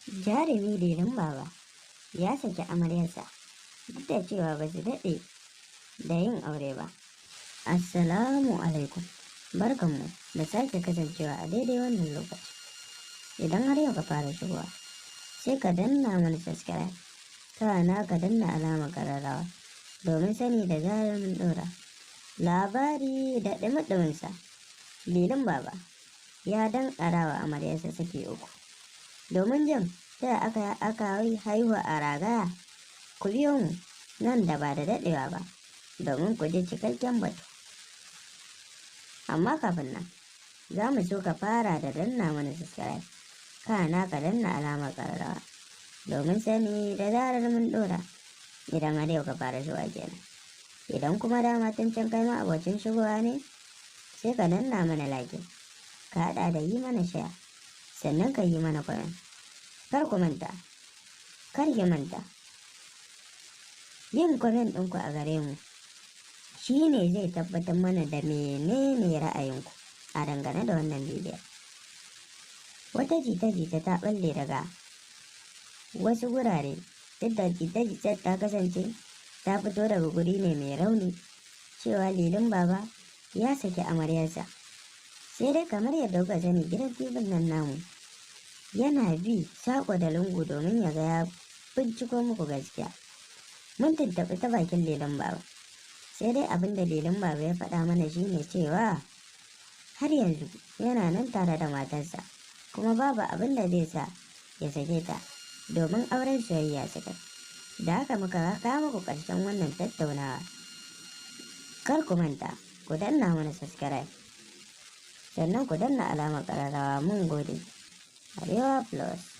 Jarumi Lilin Baba ya saki amaryarsa duk da cewa ba su daɗe da yin aure ba. Assalamu alaikum. Barkanmu da sake kasancewa a daidai wannan lokaci. Idan har yau ka fara shigowa, sai ka danna mana subscribe, kana ka danna alamar ƙararrawa domin sani da zarar mun ɗora. Labari da ɗumi-ɗuminsa, Lilin Baba ya danƙara wa amaryarsa saki uku. Domin jin ta aka haihu a ragaya, ku biyo mu nan da ba da daɗewa ba domin ku ji cikakken batu. Amma kafin nan, za mu so ka fara da danna mana subscribe, kana ka danna alamar ƙararrawa domin sani da zarar mun ɗora idan har yau ka fara shigowa kenan. Idan kuma dama tun can kai ma abocin shigowa ne, sai ka danna mana like, ka haɗa da yi mana share, sannan ka yi mana comment. Kar ku manta, kar ki manta. Yin comment ɗinku a gare mu shi ne zai tabbatar mana da menene ra'ayinku a dangane da wannan bidiyon. Wata jita-jita ta ɓalle daga wasu gurare, duk da jita-jitar ta kasance ta fito daga guri ne mai rauni, cewa Lilin Baba ya saki amaryarsa. Sai dai kamar yadda kuka sani, gidan TV nan namu yana bi saƙo da lungu domin ya ga ya binciko muku gaskiya. Mun tuntuɓi ta bakin Lilin Baba. Sai dai abin da Lilin Baba ya faɗa mana shine cewa har yanzu yana nan tare da matarsa, kuma babu abin da zai sa ya sake ta domin auren soyayya suka. Da haka muka kawo muku ƙarshen wannan tattaunawa. Kar ku manta, ku danna mana subscribe, sannan ku danna alamar ƙararrawa. Mun gode. Arewa Plus.